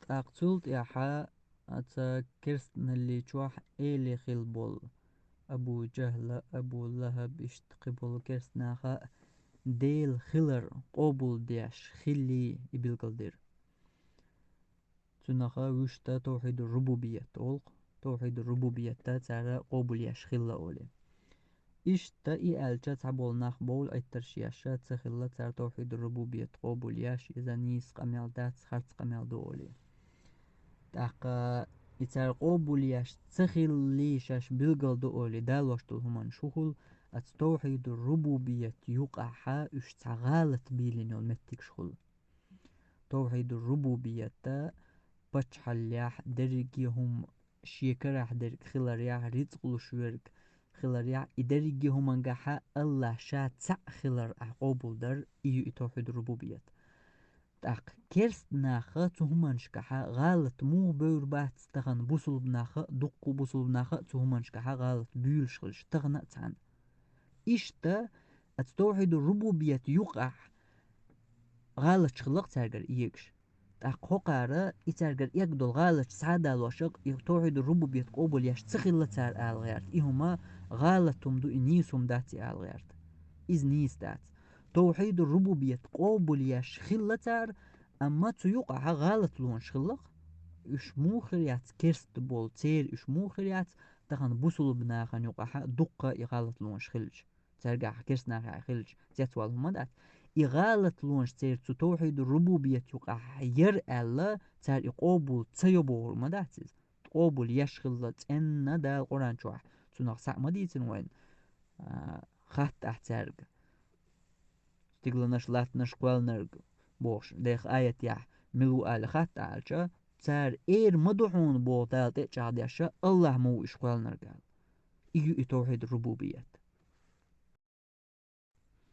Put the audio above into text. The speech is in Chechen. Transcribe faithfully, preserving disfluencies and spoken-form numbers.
ТӀаккха цул тӀаьхьа аца керстаналли чохь эле хилла болу Абу Джахла, Абу Лахаб, иштта кхин болу керстанаха Дела хилар къобалдеш хилли и билгалдира. Цунаха вуьшта тавхьиду рубубият олу, тавхьиду рубубиятта цара къобалъеш хилла олий. Иштта и аьлча цхьаболу нах бовла Ӏиттарш еш ца хилла цара тавхьиду рубубият къобалъеш, иза нийса къамел дац, харц къамел ду олий. ТӀаккха и цара къобалъеш ца хилли шаьш билгал ду олий далош долу хӀуманаш хӀу хуьлу, аца тавхьиду рубубият юкъахьа уьш цхьа гӀалат бийлина йолу меттигаш хуьлу. Тавхьиду рубубиятта паччахьаллехь дерриге хӀума шен карахь дерг хиларехь, рицкъ луш верг хиларехь, и дерриге хӀумангахьа Аллах ша цхьаъ хилар ахь къобалдар, и ю и тавхьиду рубубият. ТӀаккха керстанаха цу хӀуманашкахьа гӀалат муха бевр бац тахана бусулбанаха, дуккху бусулбанаха цу хӀуманашкахьа гӀалат буьйлуш хилча тахана а цхьаьна. Иштта аца тавхьиду рубубият юкъахь гӀалаташ хилла-кх цаьргара эгаш. ТӀаккха хӀокхара и цаьргара эгна долу гӀалаташ схьа а далош-кх, и тавхьиду рубубият къобалъеш ца хилла цара ала гӀерта. И хӀума гӀалат хӀума ду, и нийса хӀума дац и ала гӀерта. Иза нийса дац. Тавхьиду рубубият къобалъеш хилла цара, амма цу юкъахьа гӀалатлонаш хилла-кх. Уьш муха хир яц керста болу, церан уьш муха хир яц тахана бусулба нахана юкъахьа дуккха и гӀалатлонаш хилча. Цаьргахь керстанахь хилча цецвала хӀума дац. И гӀалатлонаш церан цу тавхьиду рубубият юкъахь яра аьлла, цара и къобал ца йо бохург ма дац иза. Къобалъеш хилла цӀенна Дала Къуръан чохь, цунах схьа а ма дийцина вайна, а, хатта ахь цаьрга. Стигланаш, латтанаш кхоьллинарг бохуш, деха аятехь мила ву аьлла хатта аьлча, цара эр ма ду хьуна боху Дала тӀе а чӀагӀдеш, Аллах ма ву уьш кхоьллинарг аьлла. И ю и тавхьиду рубубият.